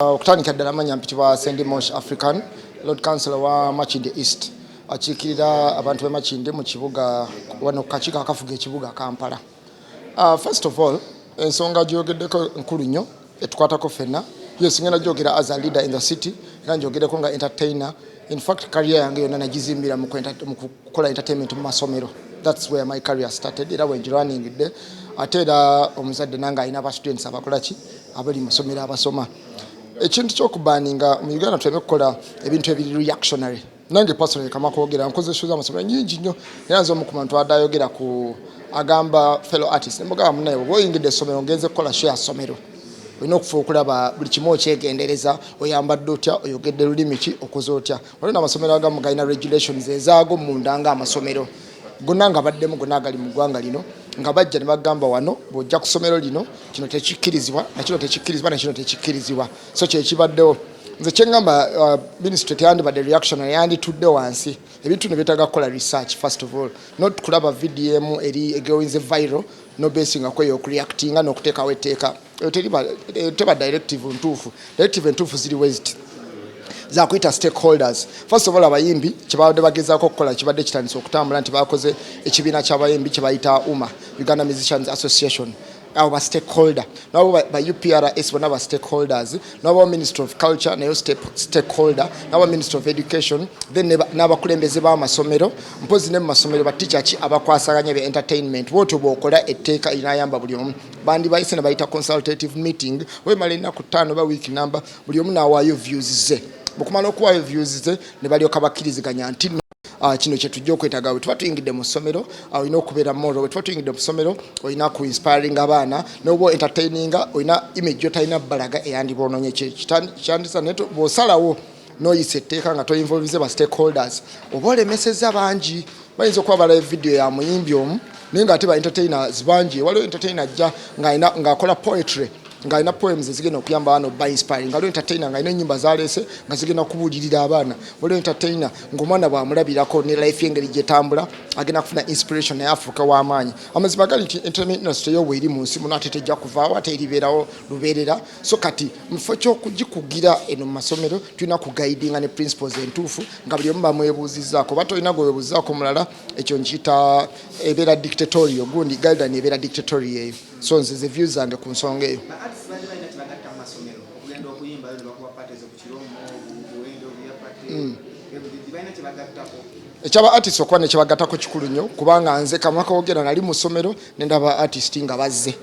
Okutandika ddala, amanya mpitibwa Sandy Mosh African, Lord Councilor wa Makindye East, akiikirira abantu b'e Makindye mu kibuga wano ku kakiiko akafuga ekibuga Kampala. First of all, ensonga gyogeddeko nkulu nnyo, etukwatako ffenna. Yes, ngenda gyogera as a leader in the city, era njogereko nga entertainer. In fact, career yange yonna nagizimbira mu kukola entertainment mu masomero. That's where my career started, era wengiraningidde. Ate era omuzadde nange alina aba students abakola ki, abali mu masomero, abasoma. Ekintu kyokubaninga mu Uganda, tuleme kukola ebintu ebiri reactionary. Nange personally, kama kwogera, nkoze show z'amasomero nyingi nnyo, era nze omu ku bantu adde ayogera ku agamba fellow artist, nemugamba, "Munaye, bw'oba oyingidde essomero, ngenze kukola show ya ssomero, olina okufa okulaba buli kimu, okyegendereza, oyambadde otya, oyogedde lulimi ki, okoze otya." Waliwo n'amasomero agamu galina regulations ezaago munda ng'amasomero gonna nga baddemu gonna agali mu ggwanga lino, nga bajja ne bagamba, "Wano bw'ojja ku ssomero lino, kino tekikkirizibwa, nakino tekikkirizibwa, nakino tekikkirizibwa." So kyekibaddewo. Nze kyeŋŋamba, ministry teyandibadde reactionary, yanditudde wansi. Ebintu ne byetaaga kukola research first of all, not kulaba video emu eri egoinze viral nobasingako eyo okureactinga n'okuteekawo etteeka. Eyo eyo teba directive ntuufu. Directive entuufu ziri weziti: zakuyita stakeholders first of all. Abayimbi kyebabadde bagezaako okukola kibadde kitandise okutambula, nti bakoze ekibiina ky'abayimbi kyebayita UMA, Uganda Musicians Association. Abo ba stakeholder nabo ba UPRS bonna ba stakeholders, nabo Ministry of Culture nayo stakeholder, nabo Ministry of Education, then n'abakulembeze b'amasomero. Mpozi ne mu masomero batica ki abakwasaganya bya entertainment. Bwotyo bw'okola etteeka linayamba buli omu. Bandibayise ne bayita consultative meeting, wemala ennaku 5 oba week number, buli omu n'awaayo views ze. Bwekumala okuwaayo views ze, ne balyoka bakkiriziganya nti no, kino kyetujja okwetaaga. Bwe tuba tuyingidde mu ssomero, olina okubeera moral. Bwe tuba tuyingidde mu ssomero, olina ku inspiring abaana noba entertaininga, olina image yotalina balaga eyandibononye. Kyandisa naye bw'osalawo n'oyisa etteeka nga toinvolvize ba stakeholders, oba olemesezza bangi. Bayinza okuba balaba video ya muyimbi omu, naye nga ate ba entertainers bangi. Waliwo entertainer ajja ng'akola poetry, ng'alina poems ezigenda okuyamba abaana oba inspiring. Waliwo entertainer ng'alina ennyimba zaleese nga zigenda kubuulirira abaana. Waliwo entertainer ng'omwana bw'amulabirako ne life engeri gyetambula, agenda kufuna inspiration naye afuuke w'amaanyi. Amazima gali nti entertainment industry yo bweri mu nsi muno, ate tejja kuvaawo, ate eribeerawo lubeerera. So kati mu kifo ky'okugikugira eno mu masomero, tulina kuguidinga ne principles entuufu nga buli omu bamwebuuzizaako. Oba tolina gwewebuuzizaako mulala, ekyo nkiyita ebeera dictatorial gundi, guideline ebeera dictatorial eyo. So nze ze views zange ku nsonga eyo. Ba artists bali balina kyebagatta mu masomero, okugenda okuyimbayo ne bakuba parties ku Kiromo, Buwendo, bya party, balina kyebagattako? Ekyaba artist okuba nekyebagattako kikulu nnyo, kubanga nze kamakogera nali mu ssomero nendaba artist nga bazze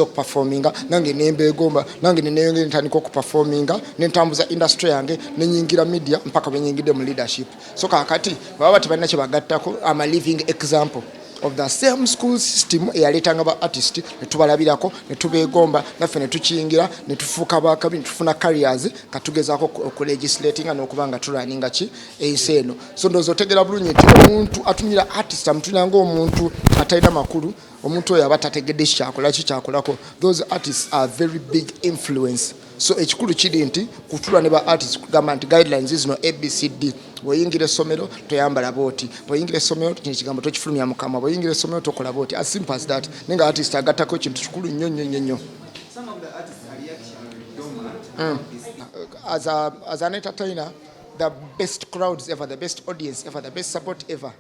okuperforminga, nange nembeegomba, nange neneyongera ntandika okuperforminga, nentambuza industry yange, nenyingira media mpaka bwenyingidde mu leadership. So kakati baba tebalina kyebagattako, am a living example of the same school system eyaleetanga ba artist netubalabirako, netubeegomba, naffe netukiyingira, netufuuka bakabi, netufuna careers. Katugezaako okulegislatinga n'okuba nga tulaninga ki ensi eno. So ndowooza otegeera bulungi nti omuntu atumira artist, amutumira ng'omuntu atalina makulu, omuntu oyo aba tategedde kyakola ki kyakolako. Those artists are very big influence. So ekikulu kiri nti kutula ne ba artist kugamba nti guidelines zino ABCD: bw'oyingira essomero toyambala booti, bw'oyingira essomero kino ekigambo tokifulumya mukama, bw'oyingira essomero tokola booti, as simple as that. Naye nga artist agattako ekintu kikulu nnyo nnyo nnyo nnyo. Some of the artists are reactionary, dormant about this thing. As an entertainer, the best crowds ever, the best audience ever, the best support ever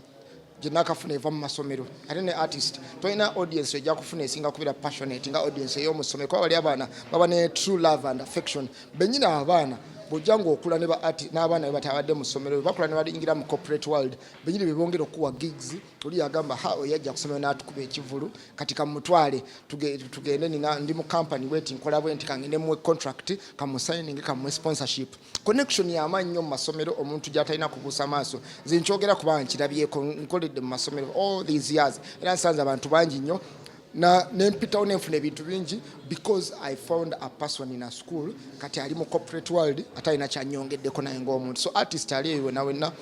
gyenakafuna eva mu masomero. Ate ne artist tolina audience ejja kufuna esinga kubeera passionate nga audience ey'omu ssomero, kuba bali abaana baba ne true love and affection bennyini. Abaana bw'ojja ng'okula ne ba n'abaana be batabadde mu ssomero, bwe bakula ne bayingira mu corporate world, bennyini be bongera okuwa gigs. Oli yagamba, "Ha, oyo yajja kusomero n'atukuba ekivulu, kati kamutwale tugende, nina ndi mu company bweti, nkola bwe nti, kangende muwe contract, kamusigning, kamuwe sponsorship." Connection y'amaanyi nnyo mu masomero, omuntu gy'atalina kubuusa maaso. Nze nkyogera kubanga nkirabyeko, nkoledde mu masomero all these years, era nsanze abantu bangi nnyo na nempitawo nenfuna ebintu bingi because I found a person in a school kati ali mu corporate world, ate alina kyanyongeddeko naye ng'omuntu. So artist ali eyo wena wenna,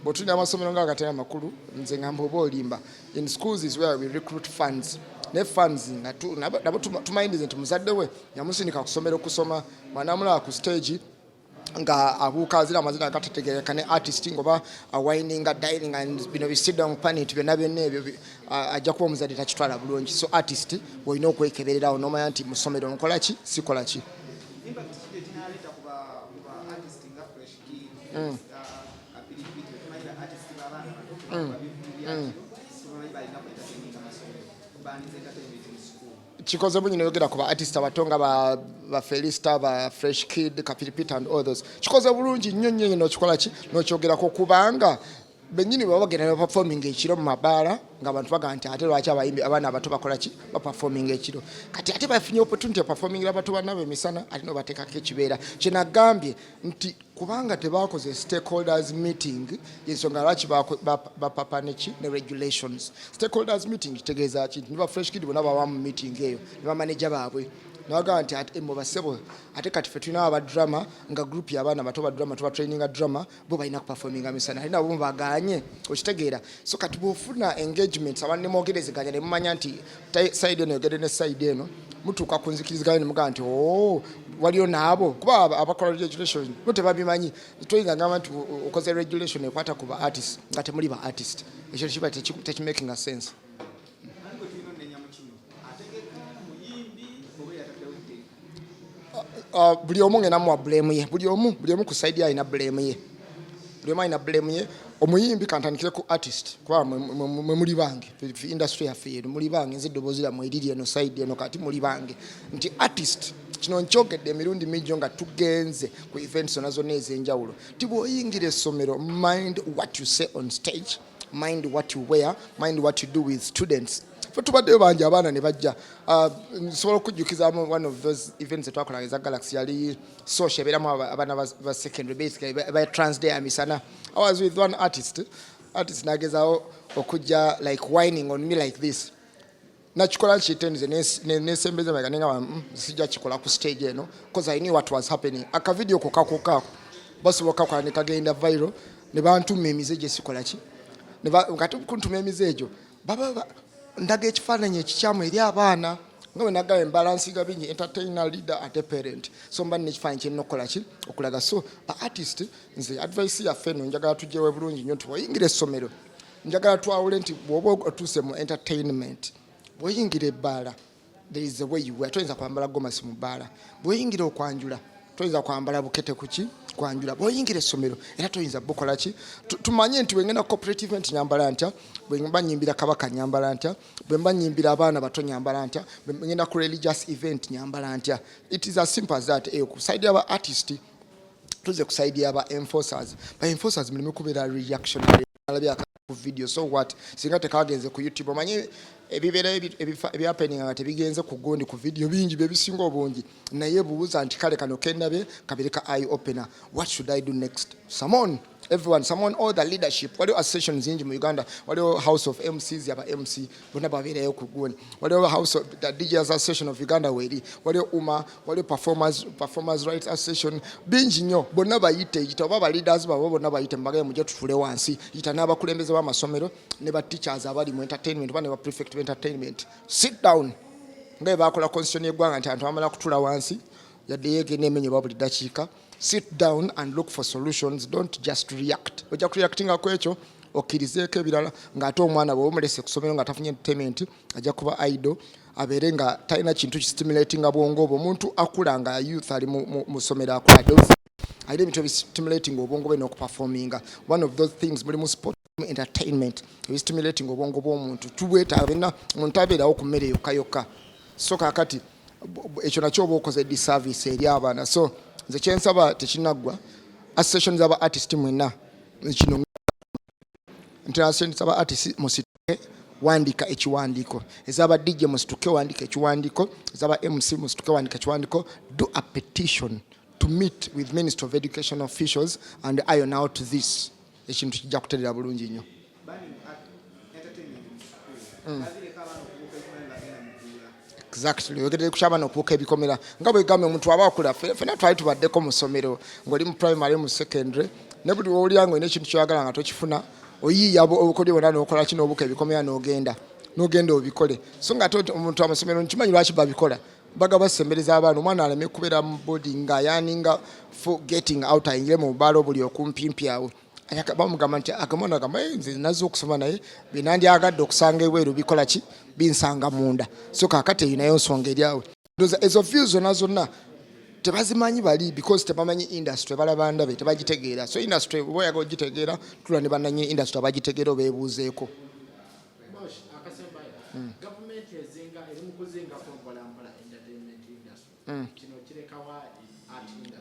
bw'otulina amasomero nga agatali amakulu, nze ngamba oba olimba. In schools is where we recruit funds, ne funds nga nabo tumayindize nti muzadde we yamusindika ku ssomero kusoma, bw'anaamulaba ku stage nga abuuka azira amazina agatategereka ne artist ngoba awininga, dining and bino bi sit down panit byonna byonna ebyo ajja kuba omuzadde takitwala bulungi. So artist olina okwekebererawo nomanya nti mu ssomero nkola ki, sikola ki. Impact ki ekinaleeta ku Kuba artist nga Fresh Kid, Kapiripiti, tumanyira artist b'abaana bato kuba bivulu byakiro, tubamanyi balina ku entertaining amasomero, kubaniza entertainment mu school. Kikoze bunyi noyogera ku ba artist abato nga ba Felista, ba Fresh Kid, Kapiripiti and others. Kikoze bulungi nnyo nnyo nnyo n'okikola ki n'okyogerako, kubanga bennyini baba bagenda ne baperforming ekiro mu mabaala, ng'abantu bagamba nti, "Ate lwaki abayimbi abaana abato bakola ki, baperforming ekiro?" Kati ate bafunye opportunity ya abato bannaabwe emisana, ate nobateekako ekibeera. Kyenagambye nti kubanga tebakoze stakeholders meeting, yensonga lwaki bapapa neki ne regulations. Stakeholders meeting kitegeeza ki? Nti ne ba Fresh Kid bonna baba mu meeting eyo ne bamaneja baabwe, nabagamba nti, "Ate mwe basebo, ate kati ffe tulina abadrama nga group y'abaana bato badrama, tuba traininga drama, bo balina kuperforminga misana, ate nabo mubaganye." Okitegeera? So kati bw'ofuna engagement, abantu nemwogerezeganya ne mumanya nti side eno yogere ne side eno, mutuuka ku nzikiriziganya ne mugamba nti, "Oh, waliyo naabo," kuba abakola regulation bo tebabimanyi. Toyinza gamba nti okoze regulation ekwata ku ba artist nga temuli ba artist. Ekyo kiba tekimakinga sense. Ani gwe tulina onenya mu kino? Ategeka, muyimbi, oba yataddewo etteeka? Buli omu ngenda muwa blame ye. Buli omu ku side ye alina blame ye. Buli omu alina blame ye. Omuyimbi, kantandikire ku artist, kuba mwe muli bange. Fe industry yaffe yeno, muli bange. Nze eddoboozi lyammwe eriri eno side eno, kati muli bange. Nti artist, kino nkyogedde emirundi mingi nga tugenze ku events zonna zonna ez'enjawulo, ti bw'oyingira essomero, mind what you say on stage, mind what you wear, mind what you do with students. Fe tubaddeyo bangi, abaana ne bajja. Nsobola okujjukizamu one of those events etwakolanga eza Galaxy, yali social, ebeeramu abaana ba secondary, basically ba Transday ya misana. I was with one artist. Artist nagezawo okujja like whining on me like this. Nakikola nkitenze, nesembeza mega nenga, sijja kikola ku stage eno," because I knew what was happening. Akavideo kokako basobola kakola ne kagenda viral, ne bantuma emize gye sikola ki. Kati kuntuma emize egyo, baba ndaga ekifaananyi ekikyamu eri abaana, nga bwe nagamba embalansinga bingi, entertainer, leader ate parent. So mba nina ekifaananyi kyerina okukola ki, okulaga. So ba artist, nze advice yaffe eno njagala tugyewe bulungi nnyo nti bw'oyingira essomero, njagala twawule nti bw'oba otuuse mu entertainment, bw'oyingira ebbaala, there is a way you wear. Toyinza kwambala gomasi mu bbaala. Bw'oyingira okwanjula, toyinza kwambala bukete kuki kwanjula. Bw'oyingira essomero, era toyinza bukola ki. Tumanye nti bwengenda corporate event nyambala ntya, bwe mba nyimbira kabaka nyambala ntya, bwe mba nyimbira abaana bato nyambala ntya, bwe ngenda ku religious event nyambala ntya. It is as simple as that. Eyo ku side y'aba artist. Tuze ku side y'aba enforcers. Ba enforcers, muleme kubeera reactionary. Alabye ku video, so what? Singa tekagenze ku YouTube, omanye ebibeera ebyahappeninga nga tebigenze ku gundi ku video bingi byebisinga obungi. Naye buuza nti, "Kale kano kendabye kabere ka eye opener, what should I do next?" Summon everyone, summon all the leadership. Waliwo associations nyingi mu Uganda. Waliwo House of MCs, aba MC bonna babeerayo ku gundi. Waliwo House of the DJs Association of Uganda, weeri waliwo UMA, waliwo Performers Rights Association, bingi nnyo. Bonna bayite, yita oba ba leaders baabwe bonna bayite, mubagaye mujje tutule wansi. Yita n'abakulembeze b'amasomero ne ba teachers abali mu entertainment oba ne ba prefect of entertainment. Sit down nga bwe bakola constitution y'eggwanga nti abantu bamala kutula wansi, yadde yeegenda emenyebwa buli dakiika. Sit down and look for solutions. Don't just react. Ojja kureactinga ku ekyo, okkirizeeko ebirala, ng'ate omwana bw'oba omulese ku ssomero nga tafunye entertainment, ajja kuba idle, abeere nga talina kintu kistimulatinga bwongo obwo. Omuntu akula nga youth ali mu ssomero, akula alina ebintu ebistimulating obwongo bwe n'okuperforminga. One of those things mulimu sport, entertainment, ebistimulating obwongo bw'omuntu. Tubwetaaga byonna. Omuntu abeerawo ku mmere yokka yokka. So kaakati ekyo nakyo oba okoze disservice eri abaana. So nze kyensaba, tekinaggwa, association z'aba artist mwenna, kino nti association z'aba artist musituke, wandika ekiwandiiko. Ez'aba DJ musituke, wandika ekiwandiiko. Ez'aba MC musituke, wandika ekiwandiiko. Do a petition to meet with Minister of Education officials and iron out this. Ekintu kijja kuterera bulungi nnyo. Banning entertainment mu school bazireka abaana okubuuka ebikomera, bagenda mu kuula. Exactly, oyogedde ku ky'abaana okubuuka ebikomera. Nga bwegambye, omuntu aba akula, ffenna twali tubaddeko mu ssomero, ng'oli mu primary, mu secondary, ne buli wowulira nga olina ekintu kyoyagala nga tokifuna, oyiiya obukodyo bwonna n'okola ki, n'obuuka ebikomera, n'ogenda obikole. So nga ate omuntu amasomero, nkimanyi lwaki babikola, baga basembereza abaana, omwana aleme kubeera mu boarding ng'ayearninga for getting out, ayingire mu bubaala obuli okumpimpi awo. Bamugamba nti akamwana gamba, "Eh, nze nazze okusoma, naye byenandyagadde okusanga ebweru bikola ki, binsanga munda." So kaakati eyo nayo nsonga eri awo. Ndowooza ezo views zonna zonna Tebazimanyi bali because tebamanyi industry, balaba ndabe, tebagitegeera. So industry oba oyagala ogitegeera, tula ne bannannyini industry abagitegeera, obeebuuzeeko. Bosh, akasembayo. Gavumenti ezinga eri mu kuzingako mpolampola entertainment industry. Kino kirekawa art industry?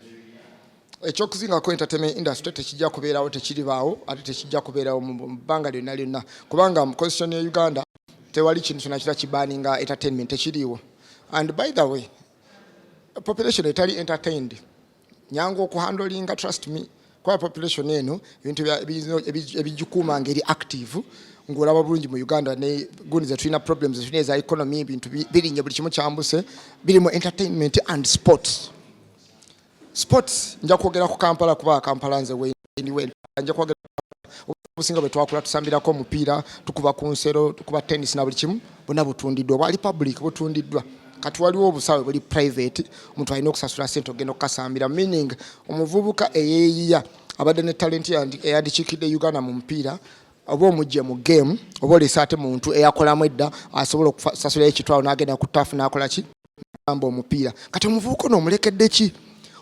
Ekyokuzingako entertainment industry tekijja kubeerawo, tekiribaawo, ate tekijja kubeerawo mu bbanga lyonna lyonna, kubanga mu constitution ya Uganda tewali kintu kyonna kira kibaninga entertainment, tekiriiwo. And by the way, population etali entertained nyangu okuhandlinga, trust me, kuba population eno ebintu ebigikuuma ngeri active, ng'olaba bulungi mu Uganda ne gundi zetulina, problems zetulina eza economy, ebintu birinye, buli kimu kyambuse, birimu entertainment and sports. Sports, nja kwogera ku Kampala kuba Kampala nze wendiwe. Nja kwogera obusinga bwe twakula tusambirako omupiira, tukuba ku nsero, tukuba tennis na buli kimu, bonna butundiddwa. Bwali public, butundiddwa. Kati waliwo obusaawe buli private, omuntu alina okusasula sente ogenda okukasambira, meaning omuvubuka eyeeyiya abadde ne talent eyandikiikidde Uganda mu mupiira, oba omugye mu game, oba olese ate muntu eyakolamu edda asobola okusasulayo ekitwalo n'agenda ku turf n'akola ki, amba omupiira. Kati omuvubuka ono omulekedde ki?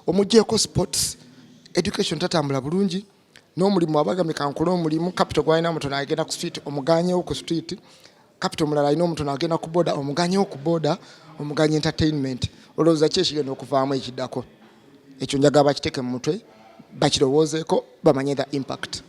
Omugyeeko sports, education tatambula bulungi, n'omulimu abagambye kankole omulimu, capital gwalina mutono, agenda ku street, omuganyewo ku street. Capital omulala alina omutono, agenda ku boda, omuganyewo ku boda, omuganye entertainment. Olowooza ki ekigenda okuvaamu ekiddako? Ekyo njagala bakiteeke mu mutwe, bakirowoozeeko, bamanye the impact.